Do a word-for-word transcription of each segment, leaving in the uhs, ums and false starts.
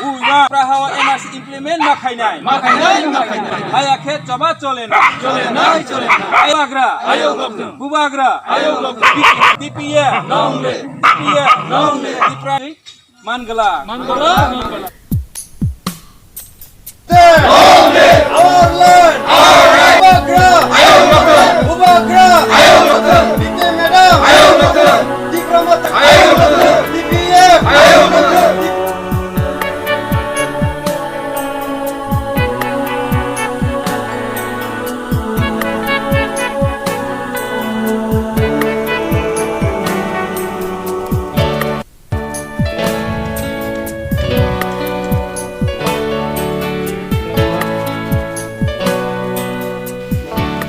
Uya Praha o N R C implement ma khainai. Ma khainai, ma khainai. Haya khe choba chole na. Chole na, chole na. Ayo bagra. Ayo bagra. Bubagra. Ayo bagra. T P F. Nong le. T P F. Nong le. Tipra. Mangala. Mangala. Mangala. Our land. Our right. Bubagra. Ayo bagra. Bubagra. Ayo bagra. Bite madam. Ayo bagra. Tipra Motha. Ayo bagra. T P F. Ayo bagra.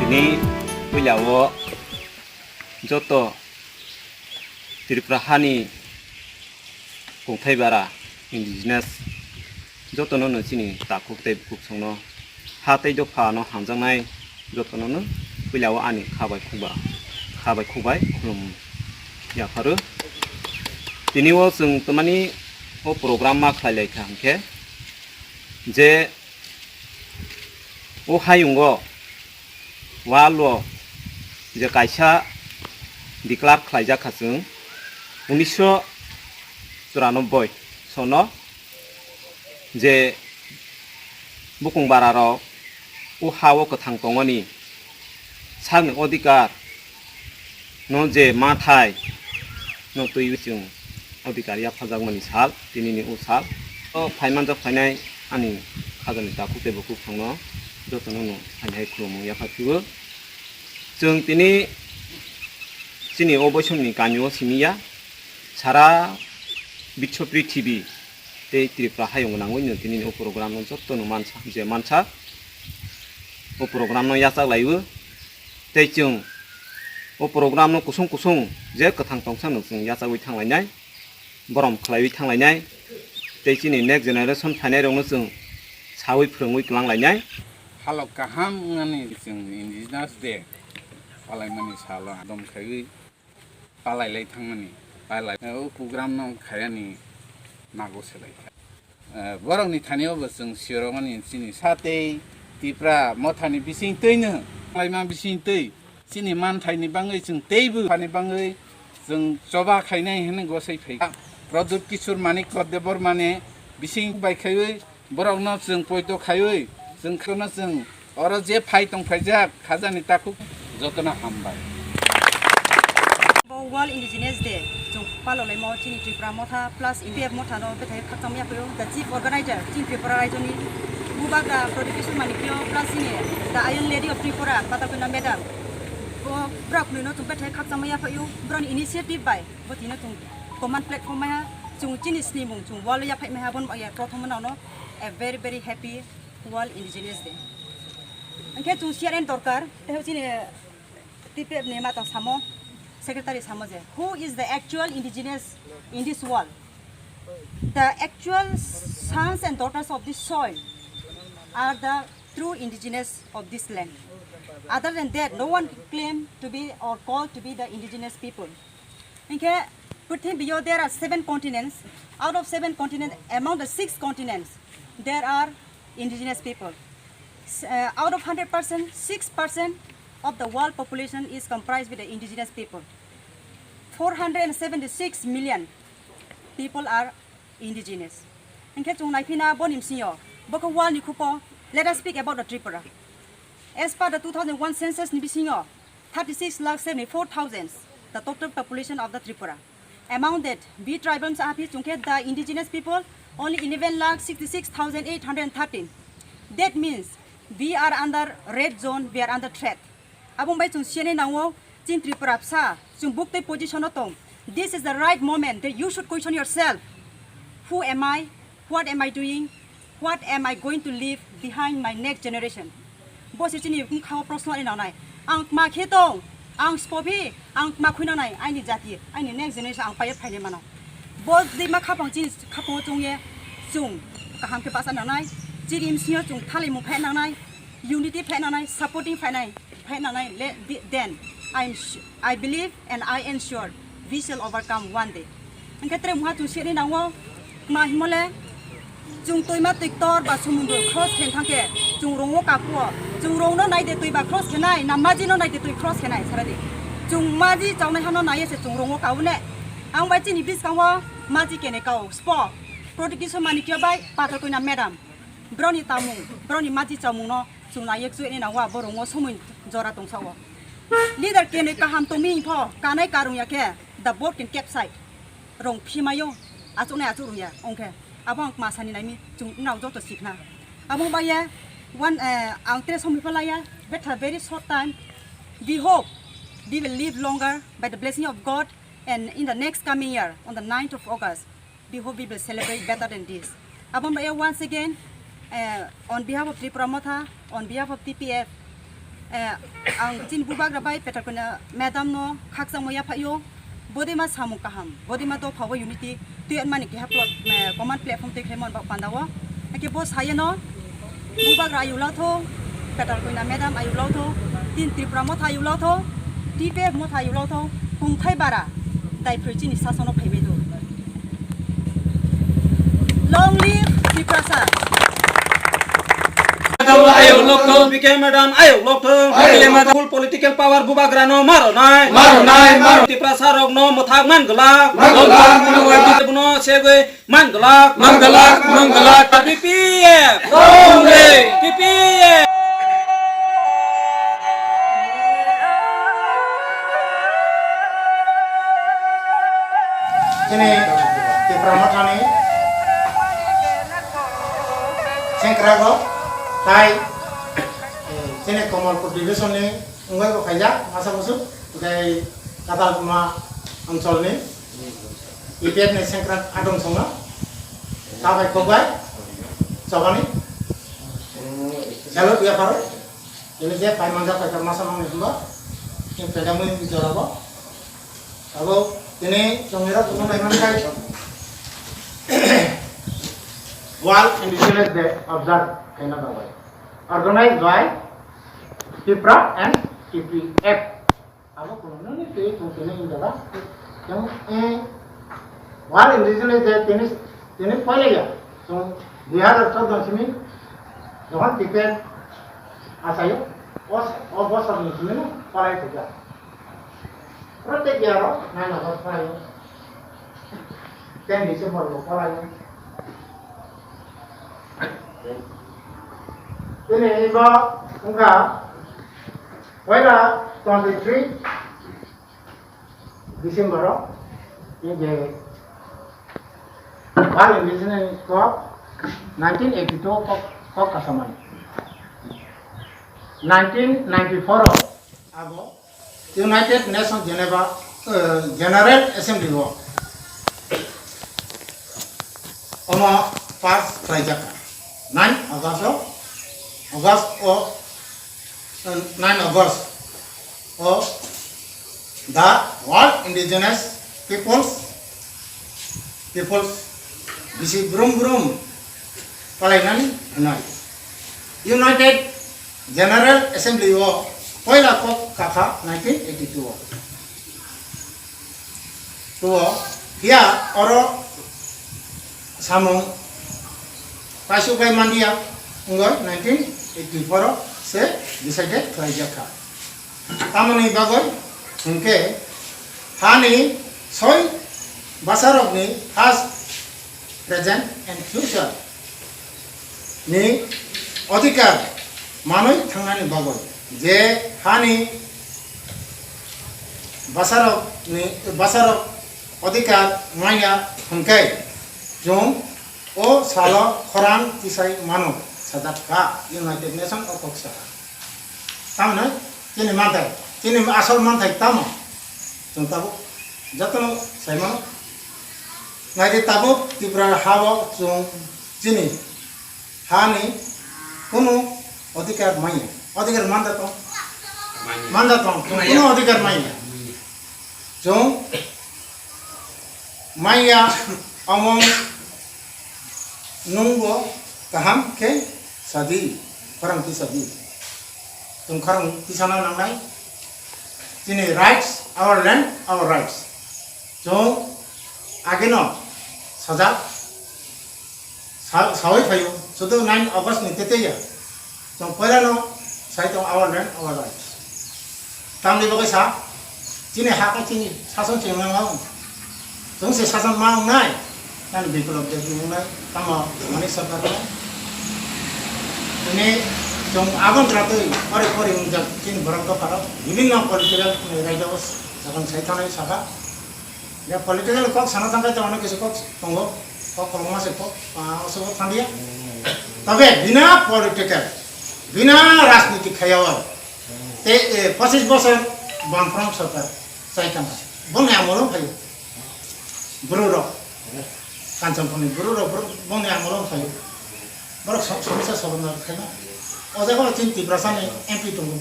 Tini puila o joto Tripura hani kongthai bara indigenous jotono no chini takhuk tei bukhuk songno ha tei dopha no hamjaknai jotono no puila o ani kha bai khuk ba, kha bai khuk bai khulum yapharo. Tini o chwng tamani o program ma khlai lai kha hwnkhe je o hayungo world o je kaisa declare khlaijak kha chwng unisho churanobboi sono je bukung bara rok o ha o kwthang tongmani sakni odhikar no je mathai no twiwi chwng odhikar yaphajakmani sal, tinini o sal. O phaimanjak phainai ani khajani takhuk tei bukhuk songno jotono no phainai khulumung yapha phio. Chwng tini chini o boisongni kami o simi ya, sara biswo prithibi tei Tripura hayung nangwi no tini o program no jotono mansa, je mansa o program no yachak laiwi. Tei chwng o program no kusung kusung je kwthang tongsa no chwng yachagwi thanglainai, borom khlaiwi thanglainai, tei chini next generation phainai rokno chwng sawi phwrwngwi kwlang lainai. Halok kaham wngnani chwng Indigenous Day palaimani salo adom khaiwi palai lai thangmani, palai, o program no khayani nago se lai kha. Eh, borokni thani o bo chwng siyorokmani chini sa tei Tipra Mothani bising twi no, laima bising twi chini manthaini bangwi chwng teibo ani bangwi chwng choba khainai hwnwi gosai phai kha. Pradyut Kishore Manik Debbarmane bising bai khaiwi borokno chwng poito khaiwi chwng kheno chwng oro je phai tong phaijak khajani takhuk jotono hambai. Bo World Indigenous Day chwng palolaimo chini Tripura Motha plus T P F Motha no bethai khakchangma yaphaio, the chief organizer chini Tripura raijoni Bubagra Pradyut Kishore Manikya plus chini the Iron Lady of Tripura Patalkanya madam. Bo bwrok no chwng bethai khakchangma yaphaio, borokni initiative bai bo tino chwng common platform maya chwng chini snimung chwng world yaphai maya bon ya prothom no a very very happy World Indigenous Day. Hwnkhe chwng share and dorkar, tei chini T P F ni matang samo, secretary samo je, who is the actual indigenous in this world? The actual sons and daughters of this soil are the true indigenous of this land. Other than that, no one claim to be or call to be the indigenous people. Hwnkhe, pwthibio there are seven continents. Out of seven continents, among the six continents, there are indigenous people. S-, uh, out of hundred percent, six percent of the world population is comprised with the indigenous people. Four hundred and seventy-six million people are indigenous. Hwnkhe chwng naiphina boni bisingo, bokhe world ni khupo, let us speak about the Tripura. As per the two thousand one census ni bisingo, thirty-six lakh seventy-four thousand the total population of the Tripura. Among that, we tribal sa aphi chwngkhe the indigenous people only eleven lakh sixty-six thousand eight hundred thirteen. That means we are under red zone, we are under threat. Abong bai chwng siyanai nango, chini Tripura bwsa, chwng buktwi position o tong. This is the right moment that you should question yourself. Who am I? What am I doing? What am I going to leave behind my next generation? Bo se chini bwkhao proshno ani nangnai. Ang kma khe tong, ang sipophi, ang kma khui nangnai, aini jati, aini next generation ang paiya phainai mano. Bo dei ma khapang chini khapang chwngye chwng kaham khe basa nangnai, chini bisingo chwng thalimung phai nangnai, unity phai nangnai, supporting phai nai. Phai nangnai le, di-, then I am su-, I believe and I ensure we shall overcome one day. Hwnkhe tere mungha chwng sini nango, kma himole, Chwng twima twiktor ba sumundro cross khe thangkhe chwng rongo kapuo. Chwng rongno naide twi ba cross khenai, na majino naide twi cross khenai, saradi. Chwng maji chawnai hano naiye se chwng rongo kaune. Ang bai chini biskango maji kene kao, spo. Protikisho Manikya bai Pathar Koina madam. Broni tamung, broni maji chamungno chwng naiye chwini nawa bo rongo somoi jora tongsawo. Leader kene kaham tongmi pho, kanai karung ya khe, the boat can capsize. Rong phimayo, achuknai achuk rung ya, ongkhe. Abo ang masani naimi, chwng nao joto sikna. Abo baya, one, eh, ang tre somoi phalaya, better very short time. We hope we will live longer by the blessing of God, and in the next coming year, on the ninth of August, we hope we will celebrate better than this. Abo baya, once again, eh, on behalf of Tripura Motha, on behalf of T P F, eh, ang chini bubagra bai Pathar Koina madam no khakchangma yaphaio. Bodima samung kaham, bodima dopha o unity twi mani keha plot, eh, common platform twi khlaimani bak pandao. Hake bo sayeno bubagra ayuk lautho, Pathar Koina madam ayuk lautho, tin Tripura Motha ayuk lautho, T P F Motha ayuk lautho, kungthai bara daiphroi chini sasono phaibai do. Long live Tiprasa! Madam ayok lok thung, B K madam ayok lok thung. Ayok lok thung. Full political power bubagra no maro nai. Maro nai, maro. Tiprasa rok no mwthak man glak. Man glak, man glak. Bono segwi man glak. Man glak, man glak. T P F. Long live. T P F. Chini Tipra Mothani sengkrakrok tai, eh, chini Kamalpur division ni wngwi bo khaijak masa musu, tei Katalkuma oncholni T P F ni sengkrak adong songo, ta bai kok bai chobani salute yapharo. Tini je phai manjak phaikha masa mangni hwnba, chwng phaikha mui jora bo. Abo tini chwng nirok kuchung lai mankhai World Indigenous Day observe khaina bagwi. Organized by Tipra and T P F. Abo kuno nini twi chwng tini wng jaga. Chwng, eh, World Indigenous Day tini, tini poila ya. Chwng dui hazar chordo simi jokhon ticket achaio, o, o bosor ni simi no palai thajak. Protek year o nine August palaio. Ten December bo palaio. Tini bo wngkha Poila twenty three December o, je World Indigenous Day kok nineteen eighty two kok, kok kasamani. Nineteen ninety four o abo United Nations Geneva, eh, General Assembly o omo pass khlaijak kha. Nine August o, August o, eh, nine August o the World Indigenous Peoples, Peoples bisi brum brum palainani hwnwi United General Assembly o poila kok kakha nineteen eighty two o. Tuo, phiya oro samung kaisuk bai manliya, wngwi nineteen eighty four o se decided khlaijak kha. Tamoni bagwi hwnkhe hani soi bwsarokni past, present and future ni odhikar manwi thangnani bagwi je hani bwsarokni, bwsarok odhikar manya hwnkhe chwng o salo khorang tisai mano sajak kha United Nation o kok sakha. Tamni chini manthai, chini asol manthai tamo? Chwng tabuk jotono sai mano. Naidi tabuk Tripura ha-o chwng chini hani kunu odhikar manya. Odhikar manda tong? Manya. Manda tong. Chwng manya. Kunu odhikar manya. Manya. Chwng manya omong nungbo kaham khe sadi, khorang tisadi. Chwng khorang tisana nangnai. Chini rights, our land, our rights. Chwng ageno sajak, Sawi phaio, sudu nine August ni tete ya. Chwng poila no sai tong our land, our rights. Tamni bagwi sa, chini ha khe chini sason chini nang. Chwng se sason ma wngnai, nani Biplab Deb ni wngnai, tamo Manik Sarkar wngnai. Ini chwng abon ratwi, pori pori wngjak chini borok dopharo, bibinno political ni raida o sason sai thanai saka. Ya political kok sana thangkai tamo kisa kok tongo, kok koloma se kok, ah, osobo thandia. Tabe bina political, bina rajniti khayawal. Te, eh, pachis bosor Bamfront sorkar chai tongkha. Bongni amolo phaio. Buru rok. Kanchanpurni buru rok, buru, bongni amolo phaio. Borok so-, somisa soronno khaima. O jaga o chini Tiprasani M P tongo.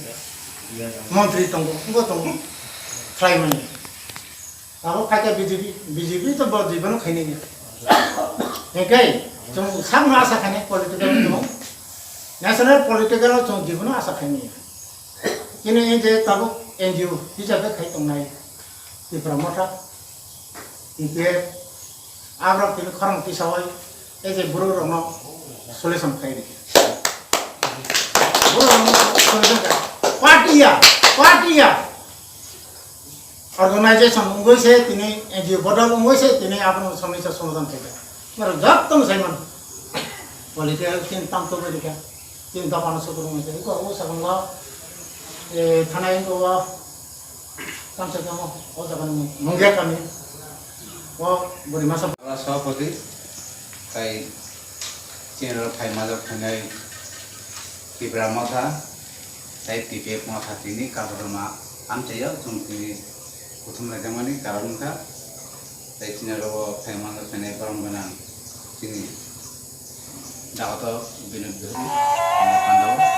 Montri tongo, bo tongo. Khlaimani. Abo khaikha B J P, B J P to bo jibano khainai ya. Hingke, chwng sakno asa khainai political no. National political o chwng jibano asa khainai ya. Chini N G O tabuk N G O hisabe khai tongnai Tipra Motha, T P F, abrok tini khorang tisawai, ei je buru rokno solution khai rikha. Buru rokno solution khai. Party ya, party ya. Organization wngwi se tini N G O bodol wngwi se tini abono somisa somadan khaikha. Norok jottono sai mano. Political tin tamtogwi rikha. Tin dophano sukurungwi se. Iko o sagongo, eh, thanai iko o tamsa kamo, o jagani Mungia kami. O buri masa. Sabhapati, tai chini rok phai majak phainai Tipra Motha, tai T P F Motha tini Kakorma amchaio chwng tini kuthum laijakmani karon wngkha. Tai chini rok phai majak phainai borom gwnang chini Dagoto Binod Bihari, pandao.